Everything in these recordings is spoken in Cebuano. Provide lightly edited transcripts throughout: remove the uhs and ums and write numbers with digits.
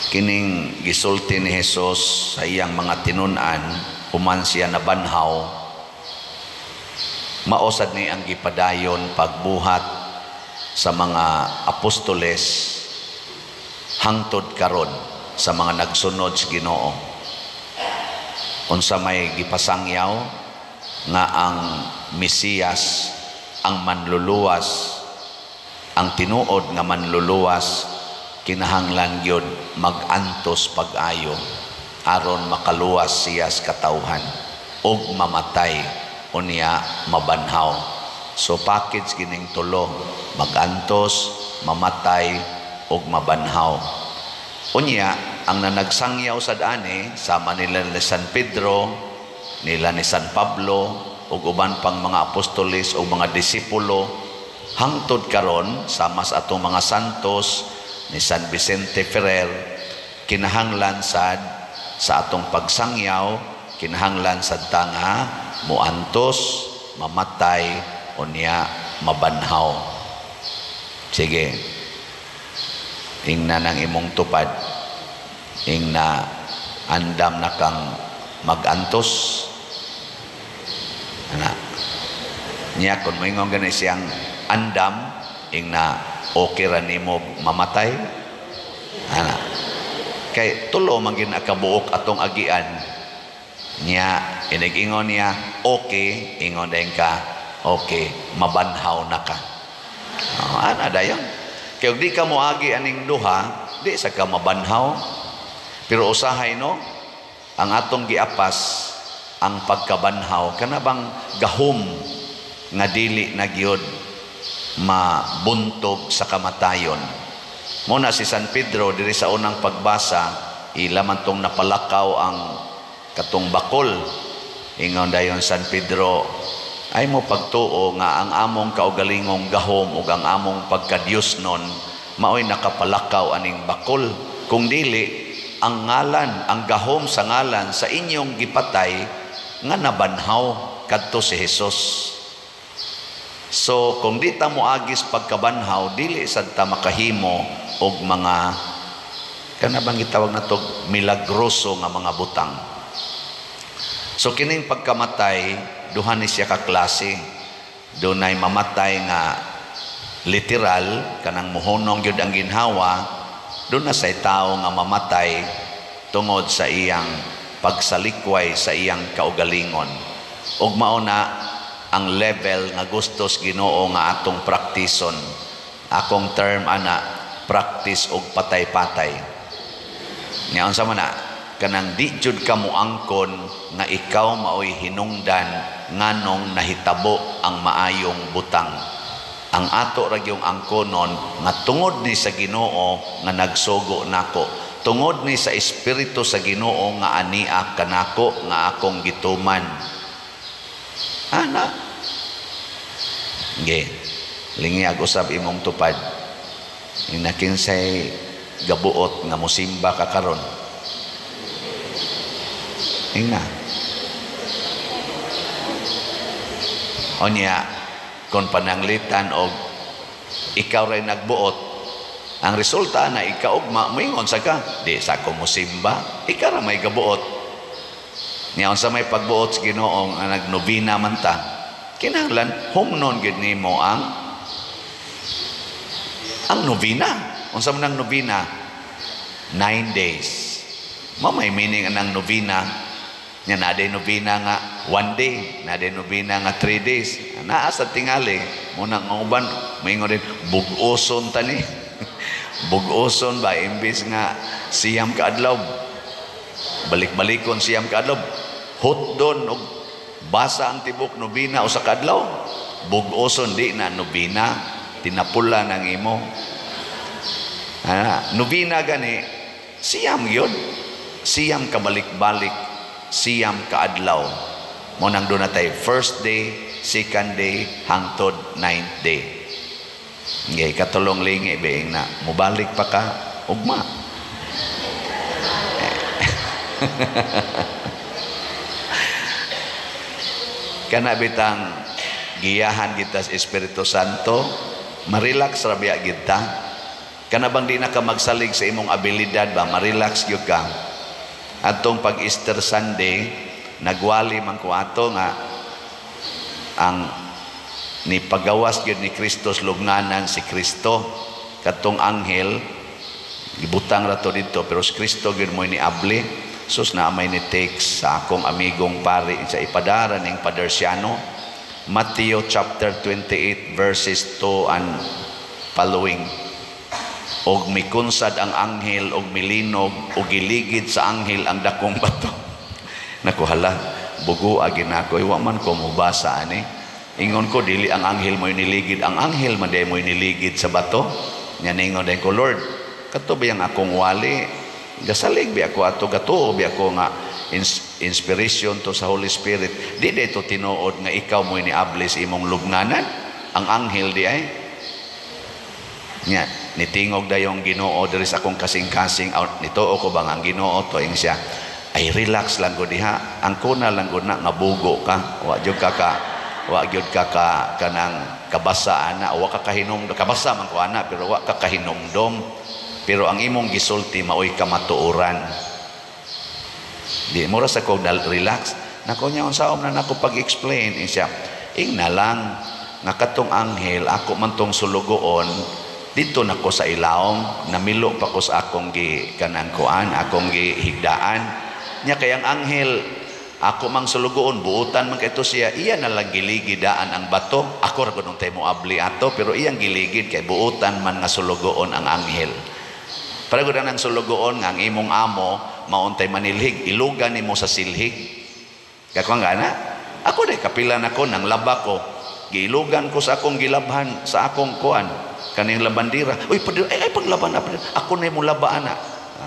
Kining gisulti ni Jesus sa iyang mga tinun-an human siya nabanhaw, mao sad ni ang gipadayon pagbuhat sa mga apostoles hangtod karon sa mga nagsunod sa Ginoo. Unsa may gipasangyaw nga ang Mesiyas, ang manluluwas, ang tinuod nga manluluwas, kinahanglan gyud mag-antos pag-ayo aron makaluwas siya sa katawhan ug mamatay, unya mabanhaw. So package kining tulo: mag-antos, mamatay ug mabanhaw. Unya ang nanagsangyaw sad ani sama nila ni San Pedro, nila ni San Pablo ug uban pang mga apostoles ug mga disipulo hangtod karon, sama sa atong mga santos ni San Vicente Ferrer, kinahanglan sad sa atong pagsangyaw, kinahanglan sad ta nga muantos, mamatay, unya mabanhaw. Sige, ingna nang imong tupad, ingna, andam na kang magantos? Ana niya, kung moingon gani siyang andam, ingna, okay ra nimo mamatay? Ana, kay tulo man gyud kabuok atong agian niya. Inig-ingon niya okay, ingon din ka okay, mabanhaw na ka. Oh, ana dayon. Kay og di ka moagi aning duha, di sa ka mabanhaw. Pero usahay, no, ang atong giapas ang pagkabanhaw, kana bang gahom nga dili na gyud mabuntog sa kamatayon. Muna si San Pedro diri sa unang pagbasa, ila man tong napalakaw ang katong bakol. Ingon dayon San Pedro, ay mo pagtuo nga ang among kaugalingong gahom ug ang among pagkadiyos nun maoy nakapalakaw aning bakol. Kung dili, ang ngalan, ang gahom sa ngalan sa inyong gipatay nga nabanhaw, kadto si Jesus. So kung di ta moagis pagkabanhaw, dili sad ta makahimo og mga kana bang gitawag nato milagroso nga mga butang. So kining pagkamatay, duha ni siya ka klase. Dunay mamatay nga literal, kanang muhunong gyud ang ginhawa. Duna say tao nga mamatay tungod sa iyang pagsalikway sa iyang kaugalingon. Ug mao na ang level nga gustos Ginoo nga atong praktison. Akong term ana, practice og patay-patay. Nya unsa man na? Kanang di jud ka moangkon nga ikaw maoy hinungdan nganong nahitabo ang maayong butang. Ang ato ra gyung angkonon nga tungod ni sa Ginoo nga nagsugo nako, tungod ni sa Espiritu sa Ginoo nga ania kanako nga akong gituman. Ana. Ge. Lingi ag usab imong tupad. Inakinsay gabuot nga musimba ka karon? Ingna. Onya, kung pananglitan og ikaw ray nagbuot, ang resulta na ikaugma, moingon sa ka, di sa ko musimba, ikaw ra may gabuot. Niya unsa may pagbuot sa Ginoo nga nagnobina man ta, kinahanglan humnon gyud nimo ang novena. Unsa man ang novena? 9 days. Mao may meaning anang novena. Nya naa day novena nga 1 day, naa day novena nga 3 days. Naa sa tingali, muna ang uban moingon din bug-oson ta ni. Bug-oson ba imbis nga 9 ka adlaw, balik-balikon 9 ka adlaw, hotdon og basa ang tibok nobena usa ka adlaw. Bug-oson, di na nobena, tinapula ng imo. Ah, nobena gani 9 gyud, 9 ka balik-balik, 9 ka adlaw. Mo nang doon natay first day, second day, hangtod ninth day. Ngay katulong lingi being na mubalik pa ka ugma. Kana bitang giyahan kita sa Espiritu Santo, marelax ra biya kita. Kana bang di na ka magsalig sa imong abilidad ba, ma-relax gyud ka. Atong pag Easter Sunday, nagwali man ko ato nga ang ni pagawas gyud ni Kristo lubnganan. Si Kristo, katong anghel gibutang ra to dito, pero si Kristo gyud mo ni abli. Sus, na may ni text sa akong amigong pari sa ipadara ning Padersiano, Matthew chapter 28 verses 2 and following: "Og mikunsad ang anghel og milinog og giligid sa anghel ang dakong bato." Naku, hala, bugo agi nako, wa man ko mubasa ani. Ingon ko, dili ang anghel mo niligid, ang anghel man mo niligid sa bato. Nya ningon din ko, "Lord, kato ba yung akong wali? Gasalig bi ako ato, gatuo bi ako nga inspiration to sa Holy Spirit. Di dito tinuod nga ikaw mo ni ablis imong lubnganan. Ang anghel di ay." Nya nitingog dayong Ginoo diri sa akong kasing-kasing, nituo ko bang ang Ginoo to. Ing siya, "Ay, relax lang ko diha. Ang kuna lang gud na nga bugo ka, wa gyud ka ka kanang kabasa ana, wa ka kahinom, kabasa man ko ana pero wa ka kahinomdom, pero ang imong gisulti maoy kamatuoran." Di mo ra sa ko relax nako. Nya unsaon na nako pag-explain? Siya, ing na lang nga katong anghel, ako man tong sulugoon dito nako sa ilawom, namilo pa ko sa akong gi kanang kuan, akong gihigdaan. Nya kay ang anghel, ako mang sulugoon, buutan man kay siya, iya na lang giligidaan ang bato. Ako ra gud mo abli ato, pero iyang giligid kay buutan man nga sulugoon ang anghel. Para gud ang sulugoon nga ang imong amo mauntay manilhig, ilugan nimo sa silhig. Kako nga na ako day kapila nako nang laba ko, giilugan ko sa akong gilabhan, sa akong kuan, kaning labandira. Uy, padre, ay, ay paglaban na, ako na mo laba ana.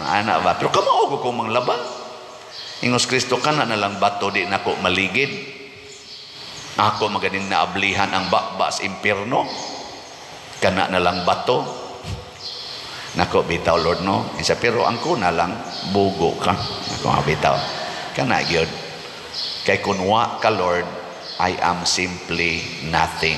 Ana ba? Pero kamao ko kung manglaba. Ingos Kristo, kana na lang bato di nako maligid. Ako maganing naablihan ang bakba sa impierno. Kana na lang bato. Nako bitaw, Lord, no. Isa, pero ang kuna lang bugo ka. Nako bitaw. Kana gyud. Kay kunwa ka, Lord, I am simply nothing.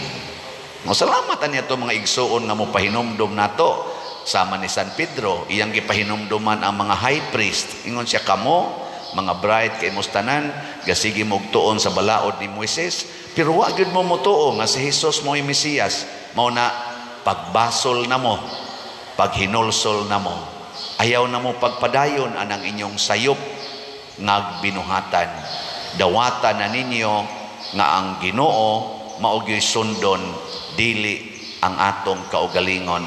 Mo salamat ani ato mga igsuon nga mo pahinumdom nato sama ni San Pedro, iyang gipahinumduman ang mga high priest. Ingon siya, "Kamo mga bright kay tanan gasige mo tuon sa balaod ni Moises, pero wa gyud mo motuo nga si Jesus mo'y Mesiyas. Mao na pagbasol na mo, paghinulsol na mo, ayaw na mo pagpadayon anang inyong sayop nga binuhatan. Dawatan na ninyo nga ang Ginoo mao gyuy sundon, dili ang atong kaugalingon.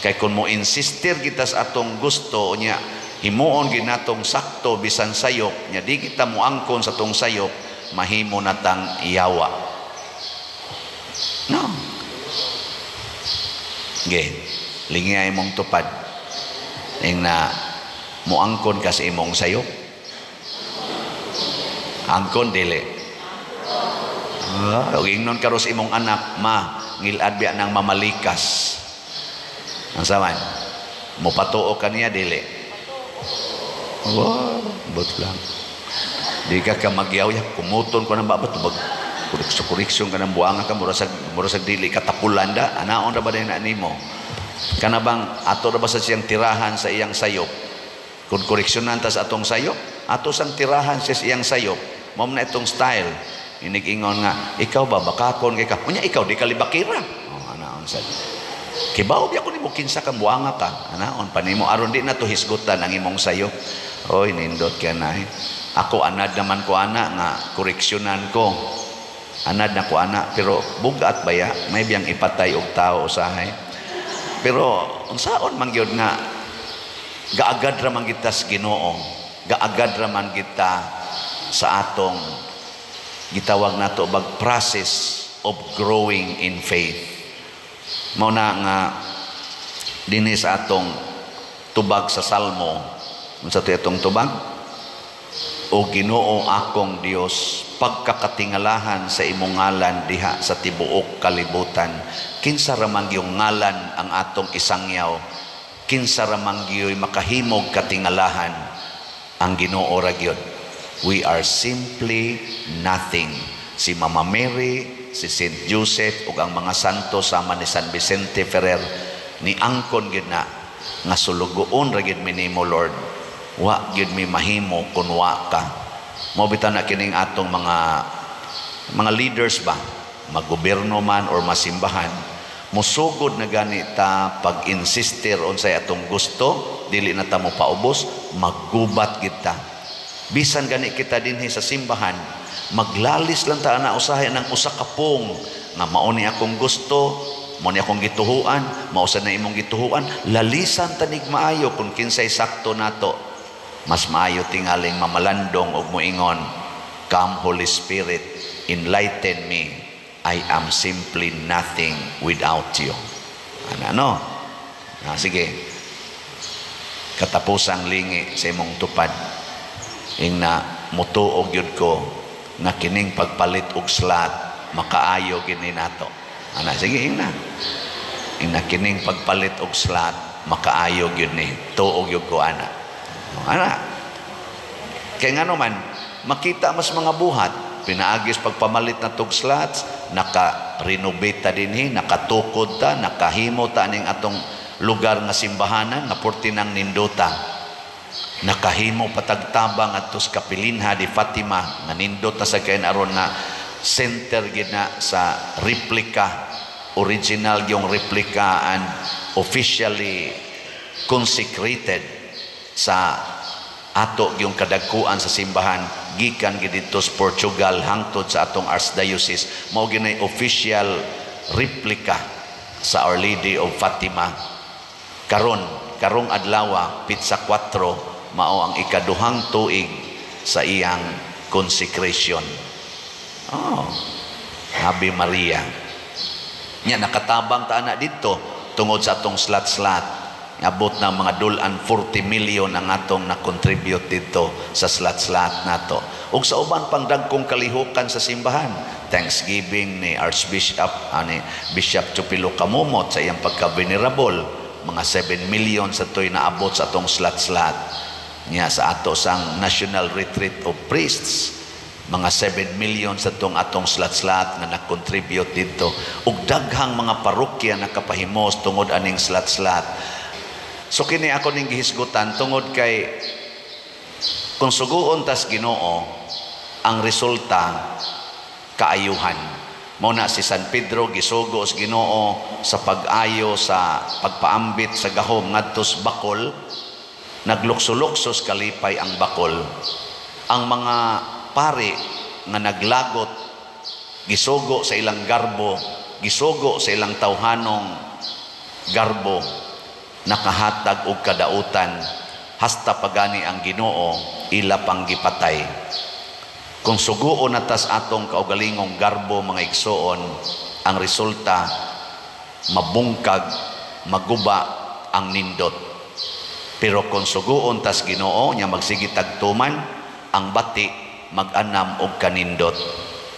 Kay kung mo insistir kita sa atong gusto nya himuon ginatong sakto bisan sayop nya di kita moangkon sa tong sayop, mahimo natang yawa, no?" Ge, lingay imong tupad ing na moangkon ka sa imong sayop. Angkon dili? Ah, ug ingnon karos imong anak, "Ma, ngilad biya nang mamalikas." Ang saman mo, patuo ka niya dili? Wow, but lang. Di ka ka magyaw ya, kumuton ko ng babat, tubag koreksyon koreksyon ka ng buanga ka, mura sa dili katapulan da, anaon ra ba din na nimo? Kana bang ato ra ba sa siyang tirahan sa iyang sayop? Kung koreksyonan ta sa atong sayop, ato sang tirahan siya sa iyang sayop. Mao na itong style. Inig-ingon nga, ikaw ba, bakakon kay ka? Unya, ikaw, di ka libakira. Oh, anaon sa. Kibaw biya ko nimo kinsa kang buanga ka. Anaon pa nimo aron di na to hisgutan ang imong sayop. Oy, nindot ka na eh. Ako anad naman ko ana nga koreksyonan ko. Anad na ko ana, pero bugat baya may biyang ipatay og tao usahay. Pero unsaon man gyud nga gaagad ra man kita sa Ginoo. Gaagad ra man kita sa atong gitawag nato bag process of growing in faith. Mao na nga dinhi sa atong tubag sa Salmo. Unsa to atong tubag? "O Ginoo akong Dios, pagkakatingalahan sa imong ngalan diha sa tibuok kalibutan." Kinsa ra man gyung ngalan ang atong isangyaw? Kinsa ra man gyoy makahimog katingalahan? Ang Ginoo ra gyud. We are simply nothing. Si Mama Mary, si Saint Joseph ug ang mga santo sama ni San Vicente Ferrer ni angkon gyud na. Nga sulugoon ra gyud mi nimo, Lord. Wa gyud mi mahimo kun wa ka. Mao bitaw na kining atong mga leaders ba, maggobyerno man or masimbahan, musugod na gani ta pag-insister unsay atong gusto, dili na ta mo paubos, maggubat gid ta. Bisan gani kita dinhi sa simbahan, maglalis lang ta ana usahay ng usa ka pung nga mao ni akong gusto, mao ni akong gituhuan, mao sad na imong gituhuan, lalisan tanig maayo kung kinsay sakto nato. Mas maayo tingaling mamalandong og moingon, "Come, Holy Spirit, enlighten me. I am simply nothing without you." Ano, ano? Ah, sige. Katapusang lingi sa imong tupad. Ingna, mutuo gyud ko nga kining pagpalit og slot makaayo gini nato. Ana, sige, ingna. Ingna, kining pagpalit og slot makaayo gyud ni. Tuo gyud ko ana. Ana. Kay ngano man makita mas mga buhat pinaagis pagpamalit na tog slots, naka-renovate ta dinhi, nakatukod ta, nakahimo ta ning atong lugar nga simbahanan nga porti nang nindota. Nakahimo patagtabang adto sa Kapilinha di Fatima nga nindot na sa kayon aron nga center gid na sa replica, original yung replica and officially consecrated sa ato yung kadagkuan sa simbahan gikan gid didto sa Portugal hangtod sa atong archdiocese. Mao ginay official replica sa Our Lady of Fatima. Karon, karong adlaw, petsa 4, mao ang ikaduhang tuig sa iyang consecration. Oh, Ave Maria. Nya nakatabang ta ana didto tungod sa atong slot-slot. Abot na mga dulan 40 million ang atong na-contribute dito sa slot-slot nato. Ug sa uban pang dagkong kalihukan sa simbahan, Thanksgiving ni Archbishop ani Bishop Chupilo Camomot sa iyang pagka-venerable, mga 7 million sa to'y naabot sa atong slot-slot. Nya sa ato sang National Retreat of Priests, mga 7 million sa tong atong slot-slot nga na-contribute dito. Ug daghang mga parokya nakapahimos tungod aning slot-slot. So kini ako ning gihisgutan tungod kay kung suguon tas Ginoo, ang resulta kaayuhan. Mao na si San Pedro gisugo sa Ginoo sa pag-ayo sa pagpaambit sa gahom ngadto sa bakol, naglukso-luksos kalipay ang bakol. Ang mga pari nga naglagot, gisugo sa ilang garbo, gisugo sa ilang tawhanong garbo, nakahatag og kadautan hasta pagani ang Ginoo ila pang gipatay. Kung suguon na tas atong kaugalingong garbo, mga igsoon, ang resulta mabungkag, maguba ang nindot. Pero kung suguon tas Ginoo nya magsige tagtuman, ang bati mag-anam og kanindot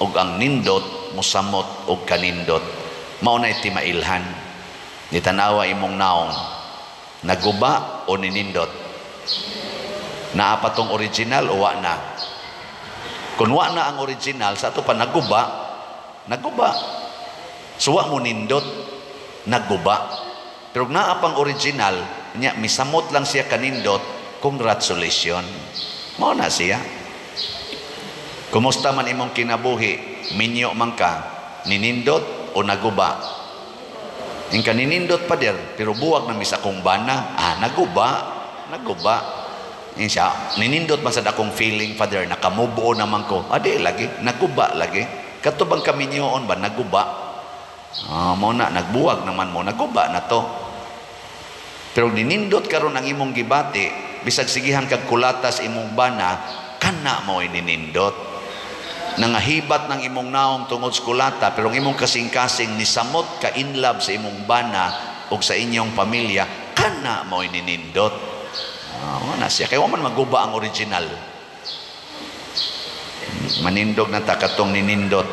ug ang nindot musamot og kanindot. Mao na timailhan. Ni tanawa imong naong, naguba o ninindot? Naa pa tong original o wa na? Kung wa na ang original, sa ato pa naguba, naguba. So wa mo nindot, naguba. Pero naa pang original, nya misamot lang siya kanindot, congratulations. Mao na siya. Kumusta man imong kinabuhi, minyo man ka, ninindot o naguba? Yung kaninindot pa der, pero buwag na mis akong bana, ah, naguba, naguba. Yung siya, ninindot man sa akong feeling, Father, nakamubo naman ko. Adi lagi, naguba lagi. Kato bang kaminyoon ba, naguba? Ah, mo na, nagbuwag naman mo, naguba na to. Pero ninindot karon ang imong gibati, bisag sigihan kag kulatas imong bana, kana mo ninindot. Nangahibat ng imong naong tungod sa kulata, pero ang imong kasing-kasing nisamot ka in love sa imong bana o sa inyong pamilya, kana mo ninindot. Ah, na siya. Kaya man maguba ang original. Manindog na ta katong ninindot.